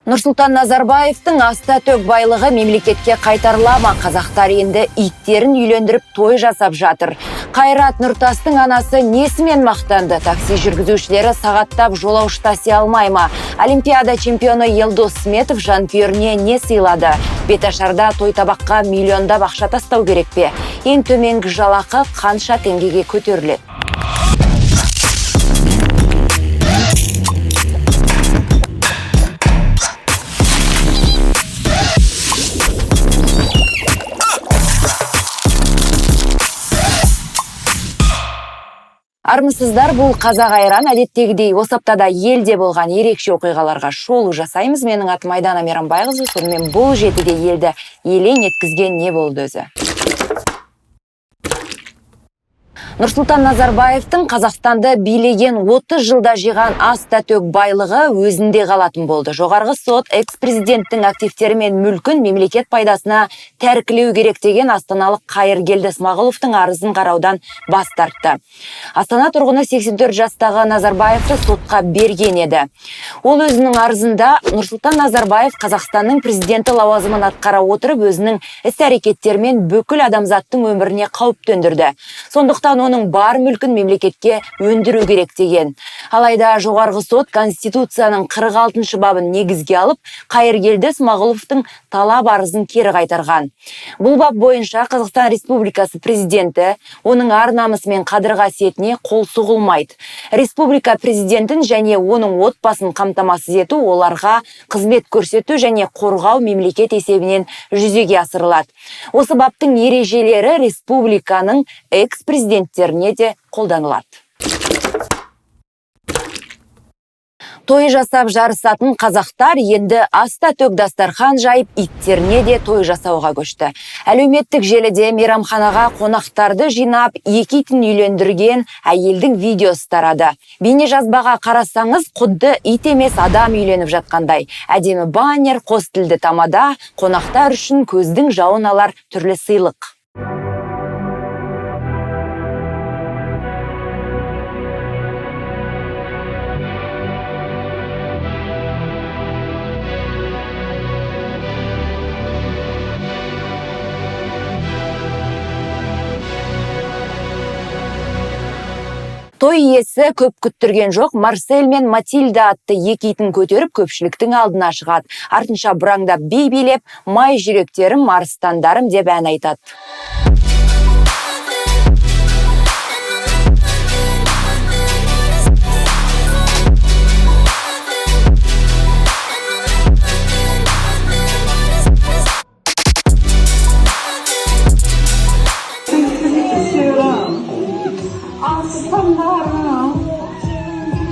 Нұрсұлтан Назарбаевтың аста-төк байлығы мемлекетке қайтарыла ма? Қазақтар енді иттерін үйлендіріп той жасап жатыр. Қайрат Нұртастың анасы несімен мақтанды? Такси жүргізушілері сағаттап жолаушы таси алмай ма? Олимпиада чемпионы Елдос Сметов жанкүйеріне не сыйлады? Беташарда той табаққа миллиондап ақша тастау керек пе? Ең төменгі жалақы қанша теңгеге көтеріледі? Армысыздар, бұл Қазақ айран. Әдеттегідей осы аптада елде болған ерекше оқиғаларға шолу жасаймыз. Менің атым Айдана Мейрамбайқызы. Сонымен бұл жетіде елді елең еткізген не болды өзі? Нұрсұлтан Назарбаевтың Қазақстанды билеген 30 жылда жиған аста-төк байлығы өзінде қалатын болды. Жоғарғы сот экс-президенттің активтері мен мүлкін мемлекет пайдасына тәркілеу керек деген астаналық Қайыргелді Смағұловтың арызын қараудан бас тартты. Астана тұрғыны 84 жастағы Назарбаевты сотқа берген еді. Ол өзінің арызында Нұрсұлтан Назарбаев Қазақстанның президенті лауазымын атқара отырып, өзінің іс-әрекеттерімен бүкіл адамзаттың өміріне қауіп төндірді. Сондықтан оның бар мүлкін мемлекетке өндіру керек деген. Алайда жоғарғы сот Конституцияның 46-шы бабын негізге алып, Қайыргелді Смағұловтың талап арызын кері қайтарған. Бұл бап бойынша Қазақстан Республикасы президенті оның ар-намысы мен қадір-қасиетіне қол сұғылмайды. Республика президентін және оның отбасын қамтамасыз ету, оларға қызмет көрсету және қорғау мемлекет есебінен жүзеге асырылады. Осы баптың ережелері республиканың экс-президенттеріне де қолданылады. Той жасап жарысатын қазақтар енді аста-төк дастархан жайып, иттеріне де той жасауға көшті. Әлеуметтік желіде мейрамханаға қонақтарды жинап, екі итін үйлендірген әйелдің видеосы тарады. Бейнежазбаға қарасаңыз, құдды ит емес адам үйленіп жатқандай. Әдемі баннер, қос тілді тамада, қонақтар үшін көздің жауын алар түрлі сыйлық. Той иесі көп күттірген жоқ, Марсель мен Матильда атты екі итін көтеріп көпшіліктің алдына шығады. Артынша бұраңдап би билеп, май жүректерім, арыстандарым деп ән айтады.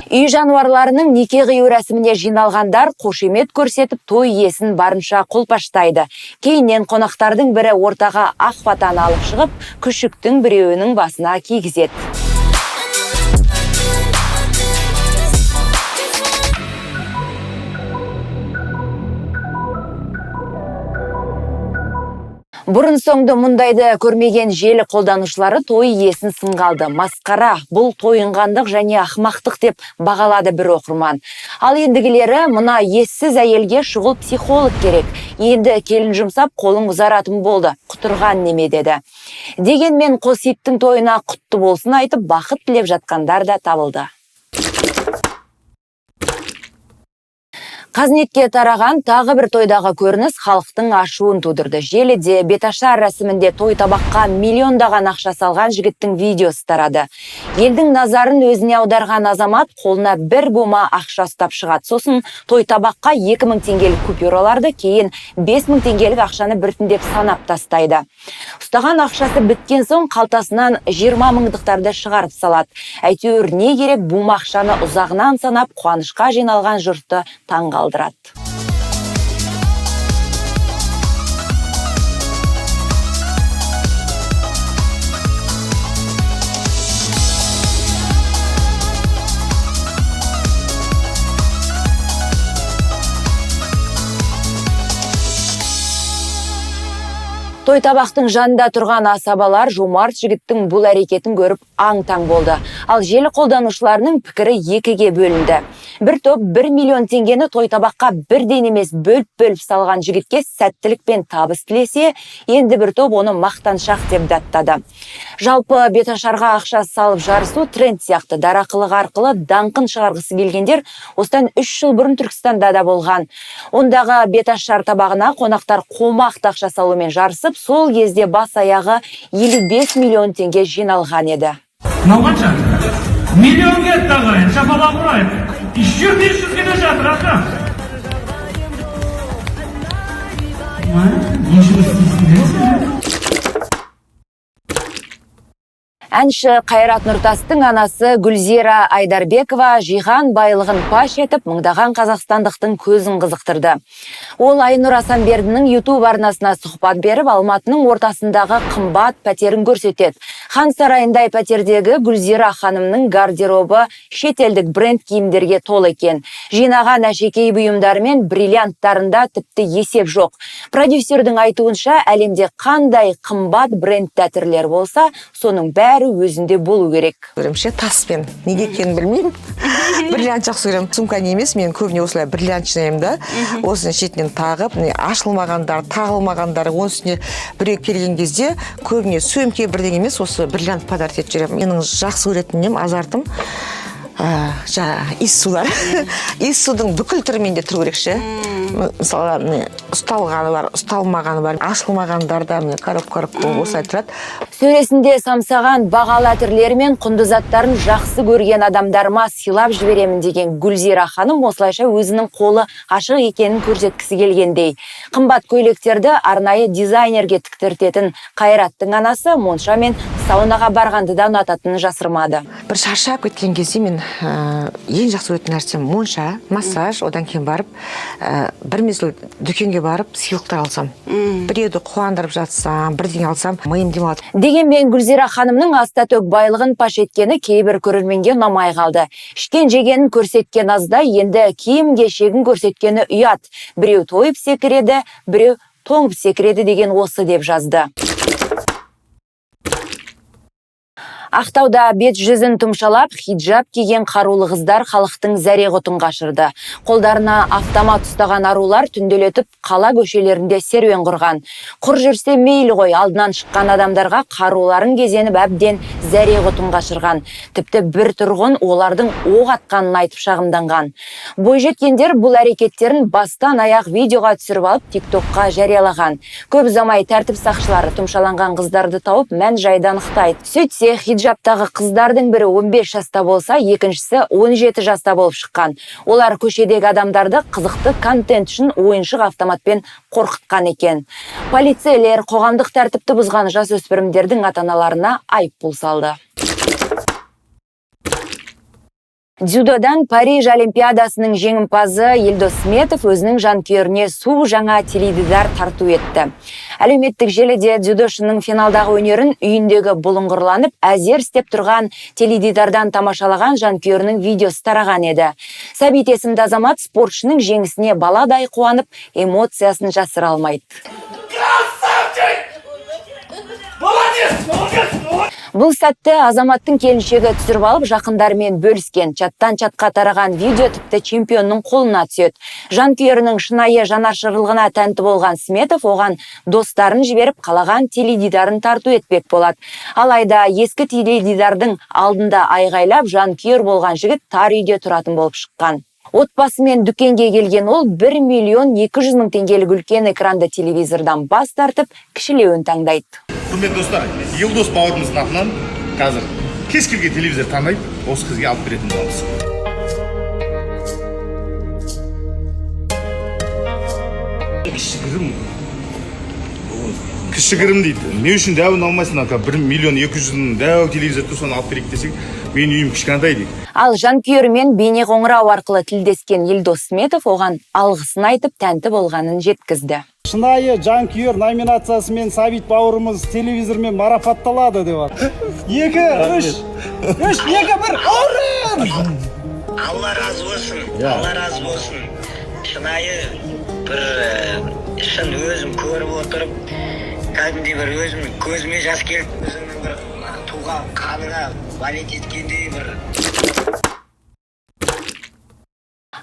Үй жануарларының неке қию рәсіміне жиналғандар қошемет көрсетіп, той иесін барынша қолпаштайды. Кейіннен қонақтардың бірі ортаға ақ батаны алып шығып, күшіктің біреуінің басына кигізеді. Бұрын соңды мұндайды көрмеген желі қолданушылары той иесін сынға алды. Масқара, бұл тойынғандық және ақымақтық деп бағалады бір оқырман. Ал ендігілері мына ессіз әйелге шұғыл психолог керек. Енді келін жұмсап қолың ұзаратын болды, құтырған неме деді. Дегенмен қос иттің тойына құтты болсын айтып, бақыт тілеп жатқандар да табылды. Қазнетке тараған тағы бір тойдағы көрініс халықтың ашуын тудырды. Желіде беташар рәсімінде той табаққа миллиондаған ақша салған жігіттің видеосы тарады. Елдің назарын өзіне аударған азамат қолына бір бума ақша ұстап шығады. Сосын той табаққа 2000 теңгелік купюраларды, кейін 5000 теңгелік ақшаны біртіндеп санап тастайды. Ұстаған ақшасы біткен соң қалтасынан 20 мыңдықтарды шығарып салады. Әйтеуір не керек, бума ақшаны ұзағынан санап, қуанышқа жиналған жұртты таңғалдырады. Той табақтың жанында тұрған асабалар жомарт жігіттің бұл әрекетін көріп аң-таң болды. Ал желі қолданушыларының пікірі екіге бөлінді. Бір топ 1 миллион теңгені той табаққа бірден емес бөліп-бөліп салған жігітке сәттілік пен табыс тілесе, енді бір топ оны мақтаншақ деп даттады. Жалпы беташарға ақша салып жарысу тренд сияқты. Дарақылық арқылы даңқын шығарғысы келгендер осыдан 3 жыл бұрын Түркістанда да болған. Ондағы беташар табағына қонақтар қомақты ақша салумен жарысып, сол кезде бас аяғы 55 миллион теңге жиналған еді. Мынау қанша? Миллион кетті, ағайын, шапалақ ұрайық. Еще 500 келе жатыр, аха. Не жұмыс істейсіңдер сендер? Әнші Қайрат Нұртастың анасы Гүлзира Айдарбекова жиған байлығын паш етіп, мыңдаған қазақстандықтың көзін қызықтырды. Ол Айнұр Асанбердінің YouTube арнасына сұхбат беріп, Алматының ортасындағы қымбат пәтерін көрсетеді. Хан сарайындай пәтердегі Гүлзира ханымның гардеробы шетелдік бренд киімдерге толы екен. Жинаған әшекей бұйымдары мен бриллианттарында тіпті есеп жоқ. Продюсердің айтуынша, әлемде қандай қымбат бренд әтірлер болса, соның бәрі өзінде болу керек. Көремін таспен, неге екенін білмеймін. Бриллиант жақсы көремін. Сумканы емес, мен көбіне осылай бриллиант жинаймын да. Осының шетінен тағып, міне ашылмағандар, тағылмағандар, оның үстіне біреу келген кезде көбіне сөмке бірдеңе емес, осы бриллиант подарок етіп жіберемін. Менің жақсы көретін нем, азартым жаңағы иіссулар. Иіссудың бүкіл түрі менде тұру керек ше. Мысалға, міне ұсталғаны бар, ұсталмағаны бар, ашылмағандар да міне коробка коробка осылай тұрады. Сөресінде самсаған бағалы әтірлері мен құнды заттарын жақсы көрген адамдарыма сыйлап жіберемін деген Гүлзира ханым осылайша өзінің қолы ашық екенін көрсеткісі келгендей. Қымбат көйлектерді арнайы дизайнерге тіктіртетін Қайраттың анасы монша мен саунаға барғанды да ұнататынын жасырмады. Бір шаршап кеткен кезде мен ең жақсы көретін нәрсем монша, массаж, одан кейін барып бір мезгіл дүкенге барып сыйлықтар алсам, біреуді қуандырып жатсам, бірдеңе алсам, миым демалады. Дегенмен Гүлзира ханымның аста-төк байлығын паш еткені кейбір көрерменге ұнамай қалды. Ішкен жегенін көрсеткен аздай, енді киім кешегін көрсеткені ұят. Біреу тойып секіреді, біреу тоңып секіреді деген осы деп жазды. Ақтауда бет жүзін тұмшалап, хиджаб киген қарулы қыздар халықтың зәре құтын қашырды. Қолдарына автомат ұстаған арулар түнделетіп қала көшелерінде серуен құрған. Құр жүрсе мейлі ғой, алдынан шыққан адамдарға қаруларын кезеніп әбден зәре құтын қашырған. Тіпті бір тұрғын олардың оқ атқанын айтып шағымданған. Бойжеткендер бұл әрекеттерін бастан аяқ видеоға түсіріп алып, TikTokқа жариялаған. Көп ұзамай тәртіп сақшылары тұмшаланған қыздарды тауып, мән жайды анықтайды. Сөйтсе, хиджабтағы қыздардың бірі 15 жаста болса, екіншісі 17 жаста болып шыққан. Олар көшедегі адамдарды қызықты контент үшін ойыншық автоматпен қорқытқан екен. Полицейлер қоғамдық тәртіпті бұзған жасөспірімдердің ата-аналарына айыппұл салды. Дзюдодан Париж Олимпиадасының жеңімпазы Елдос Сметов өзінің жанкүйеріне су жаңа теледидар тарту етті. Әлеуметтік желіде дзюдошының финалдағы өнерін үйіндегі бұлыңғырланып, әзер істеп тұрған теледидардан тамашалаған жанкүйерінің видеосы тараған еді. Сәбит есімді азамат спортшының жеңісіне баладай қуанып, эмоциясын жасыра алмайды. Красавчик! Молодец! Молодец! Бұл сәтті азаматтың келіншегі түсіріп алып, жақындарымен бөліскен. Чаттан чатқа тараған видео тіпті чемпионның қолына түседі. Жанкүйерінің шынайы жанашырлығына тәнті болған Сметов оған достарын жіберіп, қалаған теледидарын тарту етпек болады. Алайда ескі теледидардың алдында айғайлап, жанкүйер болған жігіт тар үйде тұратын болып шыққан. Отбасымен дүкенге келген ол 1 миллион 200 мың теңгелік үлкен экранды телевизордан бас тартып, кішілеуін таңдайды. Құрметті достар, Елдос бауырымыздың атынан қазір кез келген телевизор таңдайды, осы қызге алып беретін боламыз. Кішігірім. Кішігірім дейді. Не үшін дәуін алмайсың, ака? 1 миллион 200 мың дәу телевизор тұр, соны алып берейік десек, менің үйім кішкентай дейді. Ал жанкүйерімен бейне қоңырау арқылы тілдескен Елдос Сметов оған алғысын айтып, тәнті болғанын жеткізді. Шынайы жанкүйер номинациясымен Сәбит бауырымыз телевизормен марапатталады деп жатыр. 2, 3, 3, 2, 1, орын! Алла разы болсын, Алла разы болсын. Шынайы бір шын өзім көріп отырып, Кәдімгідей бір өзім көзіме жас келіп, өзіңнің бір туған қаныңа болеть еткендей бір.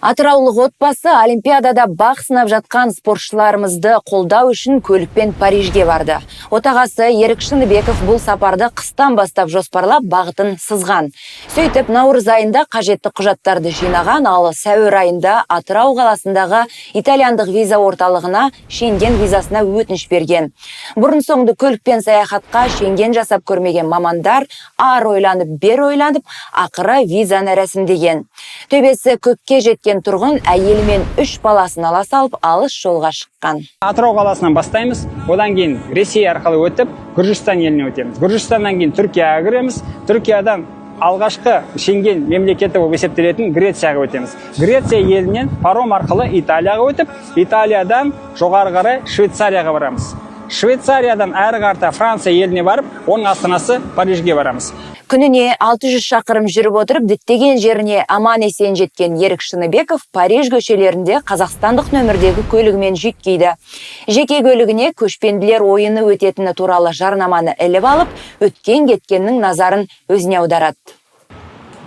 Атыраулық отбасы Олимпиадада бақ сынап жатқан спортшыларымызды қолдау үшін көлікпен Парижге барды. Отағасы Ерік Шыныбеков бұл сапарды қыстан бастап жоспарлап, бағытын сызған. Сөйтіп, наурыз айында қажетті құжаттарды жинаған, ал сәуір айында Атырау қаласындағы итальяндық виза орталығына Шенген визасына өтініш берген. Бұрын соңды көлікпен саяхатқа Шенген жасап көрмеген мамандар ар ойланып, бер ойланып, ақыры визаны рәсімдеген. Төбесі көкке жеткен тұрғын әйелі мен үш баласын ала салып, алыс жолға шыққан. Атырау қаласынан бастаймыз, одан кейін Ресей арқылы өтіп, Гүржістан еліне өтеміз. Гүржістаннан кейін Түркияға кіреміз. Түркиядан алғашқы Шенген мемлекеті болып есептелетін Грецияға өтеміз. Греция елінен паром арқылы Италияға өтіп, Италиядан жоғары қарай Швейцарияға барамыз. Швейцариядан әрі қарата Франция еліне барып, оның астанасы Парижге барамыз. Күніне 600 шақырым жүріп отырып, діттеген жеріне аман есен жеткен Ерік Шыныбеков Париж көшелерінде қазақстандық нөмірдегі көлігімен жүйткиді. Жеке көлігіне көшпенділер ойыны өтетіні туралы жарнаманы іліп алып, өткен кеткеннің назарын өзіне аударады.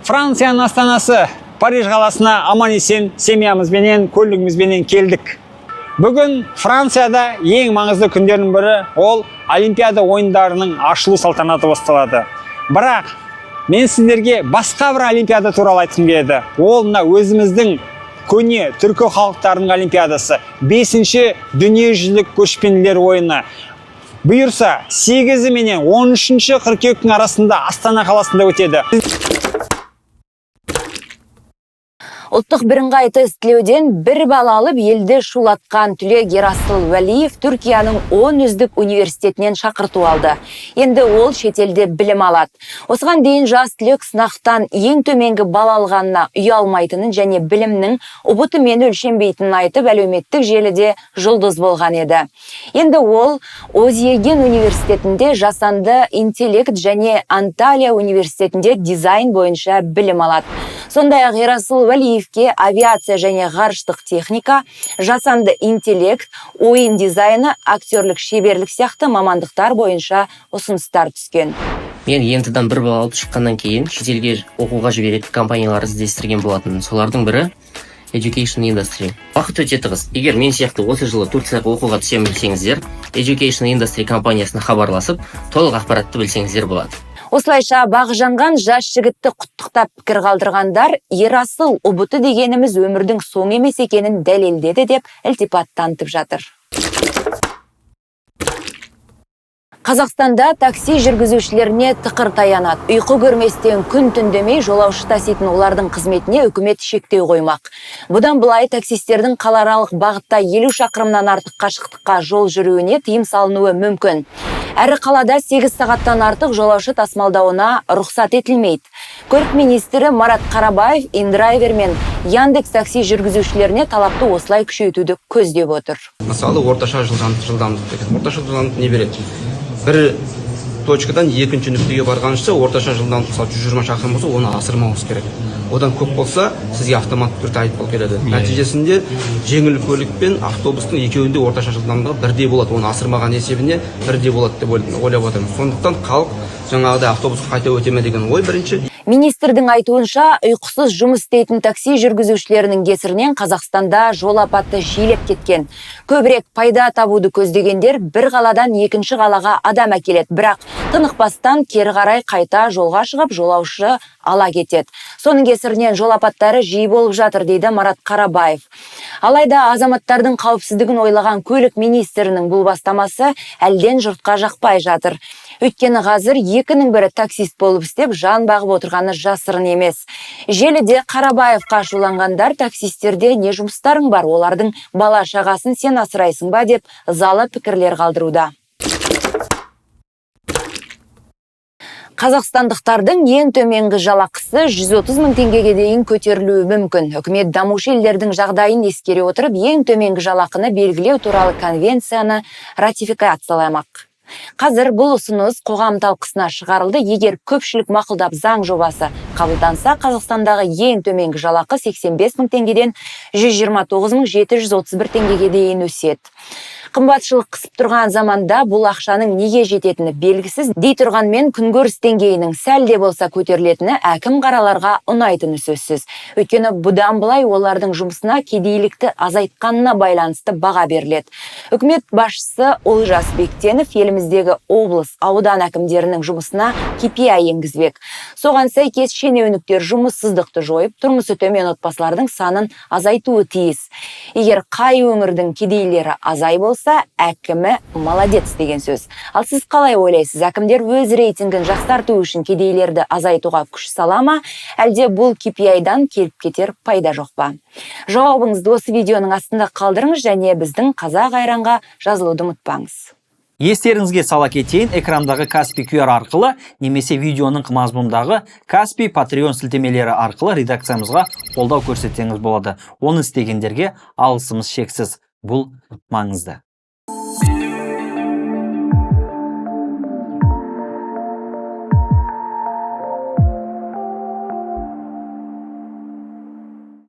Францияның астанасы Париж қаласына аман есен семьямызбенен, көлігімізбенен келдік. Бүгін Францияда ең маңызды күндердің бірі, ол Олимпиада ойындарының ашылу салтанаты басталады. Бірақ мен сіздерге басқа бір олимпиада туралы айтқым келеді. Ол мына өзіміздің көне түркі халықтарының олимпиадасы, 5-ші дүниежүзілік көшпенділер ойыны. Бұйырса, 8-і менен 13 қыркүйектің арасында Астана қаласында өтеді. Ұлттық бірыңғай тестілеуден бір бал алып, елді шулатқан түлек Ерасыл Уәлиев Түркияның 10 үздік университетінен шақырту алды. Енді ол шетелде білім алады. Осыған дейін жас түлек сынақтан ең төменгі бал алғанына ұялмайтынын және білімнің ҰБТ-мен өлшенбейтінін айтып, әлеуметтік желіде жұлдыз болған еді. Енді ол Озеген университетінде жасанды интеллект және Анталия университетінде дизайн бойынша білім алады. Сондай-ақ Ерасыл Уәлиевке авиация және ғарыштық техника, жасанды интеллект, ойын дизайны, актерлік шеберлік сияқты мамандықтар бойынша ұсыныстар түскен. Мен ЕНТ-дан бір балл алып шыққаннан кейін шетелге оқуға жіберетін компаниялар іздестірген болатын. Солардың бірі Education Industry. Уақыт өте тығыз. Егер мен сияқты осы жылы Турцияға оқуға түсемін десеңіздер, Education Industry компаниясына хабарласып, толық ақпаратты білсеңіздер болады. Осылайша бағы жанған жас жігітті құттықтап пікір қалдырғандар Ерасыл ҰБТ дегеніміз өмірдің соңы емес екенін дәлелдеді деп ілтипат танытып жатыр. Қазақстанда такси жүргізушілеріне тықыр таянады. Ұйқы көрместен күн түн демей жолаушы таситын олардың қызметіне үкімет шектеу қоймақ. Бұдан былай таксистердің қалааралық бағытта 50 шақырымнан артық қашықтыққа жол жүруіне тыйым салынуы мүмкін. Әрі қалада 8 сағаттан артық жолаушы тасымалдауына рұқсат етілмейді. Көлік министрі Марат Қарабаев индрайвер мен Яндекс такси жүргізушілеріне талапты осылай күшейтуді көздеп отыр. Мысалы, орташа жылдамдық деген. Орташа жылдамдық не береді? Бір точкадан екінші нүктеге барғанша орташа жылдамдық, мысалы, 120 шақырым болса, оны асырмауыңыз керек. Одан көп болса, сізге автоматты түрде айыппұл келеді. Нәтижесінде жеңіл көлік пен автобустың екеуінде орташа жылдамдығы бірдей болады. Оны асырмаған есебіне бірдей болады деп ойлап отырмын. Сондықтан халық жаңағыдай автобусқа қайта өте ме деген ой бірінші. Министрдің айтуынша, ұйқысыз жұмыс істейтін такси жүргізушілерінің кесірінен Қазақстанда жол апаты жиілеп кеткен. Көбірек пайда табуды көздегендер бір қаладан екінші қалаға адам әкеледі, бірақ тынықпастан кері қарай қайта жолға шығып, жолаушы ала кетеді. Соның кесірінен жол апаттары жиі болып жатыр, дейді Марат Қарабаев. Алайда азаматтардың қауіпсіздігін ойлаған көлік министрінің бұл бастамасы әлден жұртқа жақпай жатыр. Өйткені қазір екінің бірі таксист болып істеп, жан бағып отырғаны жасырын емес. Желіде Қарабаевқа ашуланғандар таксистерде не жұмыстарың бар, олардың бала шағасын сен асырайсың ба деп ызалы пікірлер қалдыруда. Қазақстандықтардың ең төменгі жалақысы 130 мың теңгеге дейін көтерілуі мүмкін. Үкімет дамушы елдердің жағдайын ескере отырып, ең төменгі жалақыны белгілеу туралы конвенцияны ратификацияламақ. Қазір бұл ұсыныс қоғам талқысына шығарылды. Егер көпшілік мақұлдап заң жобасы қабылданса, Қазақстандағы ең төменгі жалақы 85 мың теңгеден 129 731 теңгеге дейін өседі. Қымбатшылық қысып тұрған заманда бұл ақшаның неге жететіні белгісіз дей тұрғанмен, күнкөріс деңгейінің сәл де болса көтерілетіні әкім қараларға ұнайтыны сөзсіз. Өйткені бұдан былай олардың жұмысына кедейлікті азайтқанына байланысты баға беріледі. Үкімет басшысы Олжас Бектенов еліміздегі облыс, аудан әкімдерінің жұмысына KPI енгізбек. Соған сәйкес шенеуніктер жұмыссыздықты жойып, тұрмысы төмен отбасылардың санын азайтуы тиіс. Егер қай өңірдің кедейлері азай болса, әкімі молодец деген сөз. Ал сіз қалай ойлайсыз, әкімдер өз рейтингін жақсарту үшін кедейлерді азайтуға күш сала ма, әлде бұл KPI-дан келіп кетер пайда жоқ па? Жауабыңызды осы видеоның астында қалдырыңыз және біздің Қазақ Айранға жазылуды ұмытпаңыз. Естеріңізге сала кетейін, экрандағы Каспи QR арқылы немесе видеоның мазмұндағы Каспи, Patreon сілтемелері арқылы редакциямызға қолдау көрсетсеңіз болады. Оны істегендерге алғысымыз шексіз. Бұл маңызды.